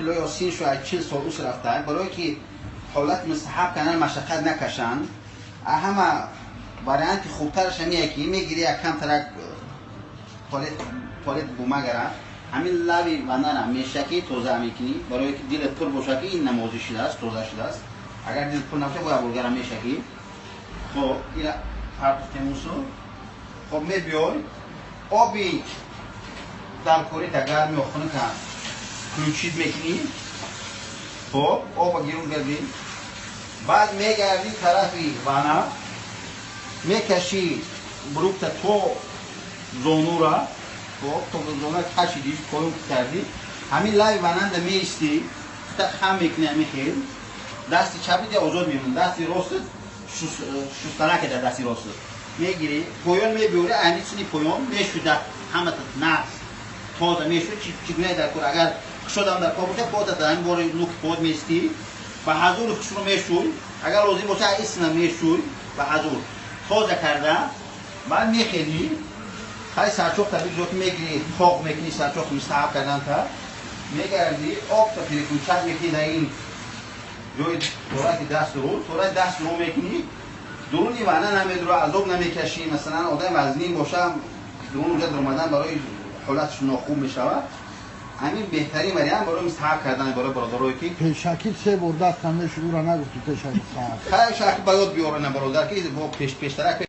кило ё син шу 40 сол ус рафта, барое ки ҳолат мустаҳаб кардан машаққат накашанд, ҳама варианти хубтараш ҳамие ки мегири як камтарак туалет бумагара, ҳамин лави ванара мешакӣ, тоза мекунӣ, барое ки дилат пур бошад, ки ин намозӣ шудааст, тоза шудааст. Агар дилат пур набошад, бояд бургара мешакӣ. Хоб, ира партофтемусу. Хоб, мебиёй, оби дар корита гарм ё хунука включить мекунӣ. Хоб, оба гирун гардӣ, баъд мегардӣ тарафи вана, мекашӣ брукта то зонура. Хоб, то зонура кашидиш, поён кардӣ, ҳамин лави вананда меистӣ, хута хам мекунӣ. Ҳамин хел дасти чапи озод мемонад, дасти ростат шустанаке дар дасти ростат мегирӣ, поён мебиёрӣ, ҳамин сини поён мешуда, ҳамата нағз тоза мешуд. Чӣ гуна дар кор, агар кушодам дар кор боша, бода дар ҳамин бори нуки под меистӣ, ба ҳазури хушро мешӯй, агар лозим боша, исна мешӯй, ба ҳазур тоза карда, баъд мехелӣ. Хай, сарчоқ табиъ ки мегирӣ, тоқ мекунӣ, сарчоқ мустаҳаб кардан та мегардӣ, обта переключать мекунӣ дар ин ҷои торати даст рӯ, торати даст рӯ мекунӣ, дуруни вана намедура, азоб намекашӣ. Масалан, одам вазнин боша, дурун уҷа дуромадан барои ҳолатш нохуб мешавад. Ҳамин беҳтарин вариант барои мустаҳаб кардан, барои бародарое ки Пешакӣ се бор даст мешуд, ура нагуфтӣ, пешакӣ. Хай, шак ба ёд биёрена, бародар, ки бо пештарак.